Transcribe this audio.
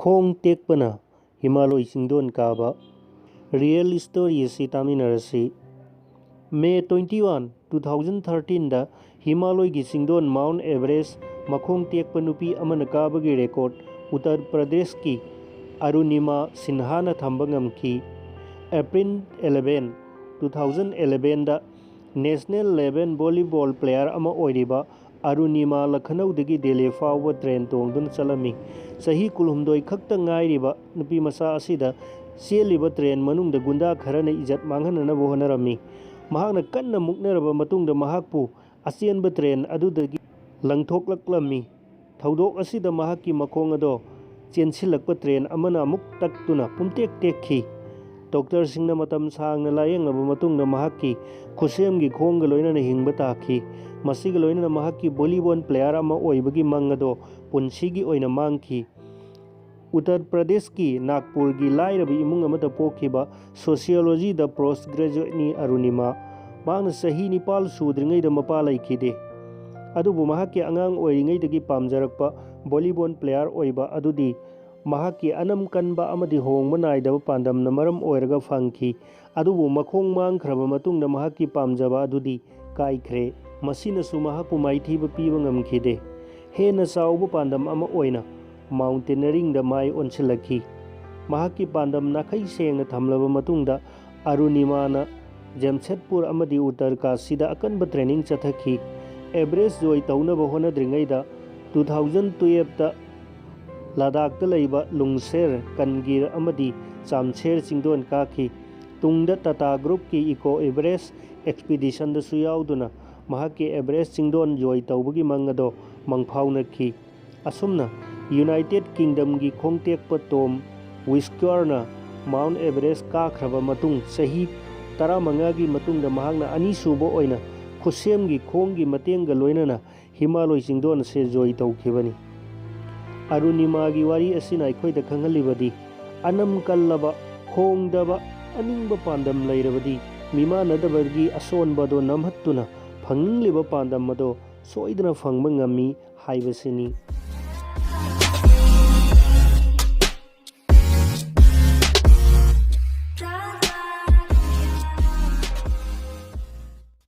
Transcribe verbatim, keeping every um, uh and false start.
ꯈꯣꯡ ꯇꯦꯛꯄꯅ ꯍꯤꯃꯥꯂꯣꯏ ꯆꯤꯡꯗꯣꯟ ꯀꯥꯕ꯫ Real story ꯑꯁꯤ ꯇꯥꯃꯤꯟꯅꯔꯁꯤ꯫ May twenty one, two thousand thirteen ꯗ ꯍꯤꯃꯥꯂꯣꯏꯒꯤ ꯆꯤꯡꯗꯣꯟ Mount Everest ꯃꯈꯣꯡ ꯇꯦꯛꯄ ꯅꯨꯄꯤ ꯑꯃꯅ ꯀꯥꯕꯒꯤ record ꯎꯠꯇꯔ ꯄ꯭ꯔꯗꯦꯁꯀꯤ ꯑꯔꯨꯅꯤꯃꯥ ꯁꯤꯟꯍꯥꯅ ꯊꯝꯕ ꯉꯝꯈꯤ꯫ April eleven, two thousand eleven ꯗ national level volleyball player ꯑꯃ ꯑꯣꯏꯔꯤꯕ ꯑꯔꯨꯅꯤꯃꯥ ꯂꯈꯅꯧꯗꯒꯤ ꯗꯦꯜꯂꯤ ꯐꯥꯎꯕ train ꯇꯣꯡꯗꯨꯅ ꯆꯠꯂꯝꯃꯤ꯫ ꯆꯍꯤ ꯀꯨꯟꯍꯨꯝꯗꯣꯏ ꯈꯛꯇ ꯉꯥꯏꯔꯤꯕ ꯅꯨꯄꯤ ꯃꯆꯥ ꯑꯁꯤꯗ ꯆꯦꯜꯂꯤꯕ train ꯃꯅꯨꯡꯗ ꯒꯨꯟꯗꯥ ꯈꯔꯅ ꯏꯖꯠ ꯃꯥꯡꯍꯟꯅꯅꯕ ꯍꯣꯠꯅꯔꯝꯃꯤ꯫ ꯃꯍꯥꯛꯅ ꯀꯟꯅ ꯃꯨꯛꯅꯔꯕ ꯃꯇꯨꯡꯗ ꯃꯍꯥꯛꯄꯨ ꯑꯆꯦꯟꯕ train ꯑꯗꯨꯗꯒꯤ ꯂꯪꯊꯣꯛꯂꯛꯂꯝꯃꯤ꯫ ꯊꯧꯗꯣꯛ ꯑꯁꯤꯗ ꯃꯍꯥꯛꯀꯤ ꯃꯈꯣꯡ ꯑꯗꯣ ꯆꯦꯟꯁꯤꯜꯂꯛꯄ train ꯑꯃꯅ ꯑꯃꯨꯛ ꯇꯛꯇꯨꯅ ꯄꯨꯝꯇꯦꯛ ꯇꯦꯛꯈꯤ꯫ ꯗꯣꯛꯇꯔꯁꯤꯡꯅ ꯃꯇꯝ ꯁꯥꯡꯅ ꯂꯥꯌꯦꯡꯂꯕ ꯃꯇꯨꯡꯗ ꯃꯍꯥꯛꯀꯤ ꯈꯨꯠꯁꯦꯝꯒꯤ ꯈꯣꯡꯒ ꯂꯣꯏꯅꯅ ꯍꯤꯡꯕ ꯇꯥꯈꯤ꯫ ꯃꯁꯤꯒ ꯂꯣꯏꯅꯅ ꯃꯍꯥꯛꯀꯤ volleyball player ꯑꯃ ꯑꯣꯏꯕꯒꯤ ꯃꯪ ꯑꯗꯣ ꯄꯨꯟꯁꯤꯒꯤ ꯑꯣꯏꯅ ꯃꯥꯡꯈꯤ꯫ ꯎꯠꯇꯔ ꯄ꯭ꯔꯗꯦꯁꯀꯤ ꯅꯥꯒꯄꯨꯔꯒꯤ ꯂꯥꯏꯔꯕ ꯏꯃꯨꯡ ꯑꯃꯗ ꯄꯣꯛꯈꯤꯕ sociology ꯗ post graduate ꯅꯤ ꯑꯔꯨꯅꯤꯃꯥ꯫ ꯃꯍꯥꯛꯅ ꯆꯍꯤ ꯅꯤꯄꯥꯜ ꯁꯨꯗ꯭ꯔꯤꯉꯩꯗ ꯃꯄꯥ ꯂꯩꯈꯤꯗꯦ꯫ ꯑꯗꯨꯕꯨ ꯃꯍꯥꯛꯀꯤ ꯑꯉꯥꯡ ꯑꯣꯏꯔꯤꯉꯩꯗꯒꯤ ꯄꯥꯝꯖꯔꯛꯄ volleyball player ꯑꯣꯏꯕ ꯑꯗꯨꯗꯤ ꯃꯍꯥꯛꯀꯤ ꯑꯅꯝ ꯀꯟꯕ ꯑꯃꯗꯤ ꯍꯣꯡꯕ ꯅꯥꯏꯗꯕ ꯄꯥꯟꯗꯝꯅ ꯃꯔꯝ ꯑꯣꯏꯔꯒ ꯐꯪꯈꯤ꯫ ꯑꯗꯨꯕꯨ ꯃꯈꯣꯡ ꯃꯥꯡꯈ꯭ꯔꯕ ꯃꯇꯨꯡꯗ ꯃꯍꯥꯛꯀꯤ ꯄꯥꯝꯖꯕ ꯑꯗꯨꯗꯤ ꯀꯥꯏꯈ꯭ꯔꯦ꯫ ꯃꯁꯤꯅꯁꯨ ꯃꯍꯥꯛꯄꯨ ꯃꯥꯏꯊꯤꯕ ꯄꯤꯕ ꯉꯝꯈꯤꯗꯦ꯫ ꯍꯦꯟꯅ ꯆꯥꯎꯕ ꯄꯥꯟꯗꯝ ꯑꯃ ꯑꯣꯏꯅ mountaineering ꯗ ꯃꯥꯏ ꯑꯣꯟꯁꯤꯜꯂꯛꯈꯤ꯫ ꯃꯍꯥꯛꯀꯤ ꯄꯥꯟꯗꯝ ꯅꯥꯈꯩ ꯁꯦꯡꯅ ꯊꯝꯂꯕ ꯃꯇꯨꯡꯗ ꯑꯔꯨꯅꯤꯃꯥꯅ ꯖꯦꯝꯁꯦꯠꯄꯨꯔ ꯑꯃꯗꯤ ꯎꯠꯇꯔꯀꯥꯁꯤꯗ ꯑꯀꯟꯕ training ꯆꯠꯊꯈꯤ꯫ Everest ꯖꯣꯏ ꯇꯧꯅꯕ ꯍꯣꯠꯅꯗ꯭ꯔꯤꯉꯩꯗ two thousand twelve ꯇ ꯂꯗꯥꯈꯇ ꯂꯩꯕ ꯂꯨꯡꯁꯦꯔ, ꯀꯟꯒꯤꯔ ꯑꯃꯗꯤ ꯆꯥꯝꯁꯦꯔ ꯆꯤꯡꯗꯣꯟ ꯀꯥꯈꯤ꯫ ꯇꯨꯡꯗ ꯇꯥꯇꯥ group ꯀꯤ Eco Everest expedition ꯗꯁꯨ ꯌꯥꯎꯗꯨꯅ ꯃꯍꯥꯛꯀꯤ Everest ꯆꯤꯡꯗꯣꯟ ꯖꯣꯏ ꯇꯧꯕꯒꯤ ꯃꯪ ꯑꯗꯣ ꯃꯪꯐꯥꯎꯅꯈꯤ꯫ ꯑꯁꯨꯝꯅ United Kingdom ꯒꯤ ꯈꯣꯡꯇꯦꯛꯄ Tom Whiscurer ꯅ Mount Everest ꯀꯥꯈ꯭ꯔꯕ ꯃꯇꯨꯡ ꯆꯍꯤ ꯇꯔꯥꯃꯉꯥꯒꯤ ꯃꯇꯨꯡꯗ ꯃꯍꯥꯛꯅ ꯑꯅꯤꯁꯨꯕ ꯑꯣꯏꯅ ꯈꯨꯠꯁꯦꯝꯒꯤ ꯈꯣꯡꯒꯤ ꯃꯇꯦꯡꯒ ꯂꯣꯏꯅꯅ ꯍꯤꯃꯥꯂꯣꯏ ꯆꯤꯡꯗꯣꯟ ꯑꯁꯤ ꯖꯣꯏ ꯇꯧꯈꯤꯕꯅꯤ꯫ ꯑꯔꯨꯅꯤꯃꯥꯒꯤ ꯋꯥꯔꯤ ꯑꯁꯤꯅ ꯑꯩꯈꯣꯏꯗ ꯈꯪꯍꯜꯂꯤꯕꯗꯤ, ꯑꯅꯝ ꯀꯜꯂꯕ, ꯍꯣꯡꯗꯕ, ꯑꯅꯤꯡꯕ ꯄꯥꯟꯗꯝ ꯂꯩꯔꯕꯗꯤ, ꯃꯤꯃꯥꯟꯅꯗꯕꯒꯤ ꯑꯁꯣꯟꯕ ꯑꯗꯨ ꯅꯝꯍꯠꯇꯨꯅ ꯐꯪꯅꯤꯡꯂꯤꯕ ꯄꯥꯟꯗꯝ ꯑꯗꯨ ꯁꯣꯏꯗꯅ ꯐꯪꯕ ꯉꯝꯃꯤ ꯍꯥꯏꯕꯁꯤꯅꯤ꯫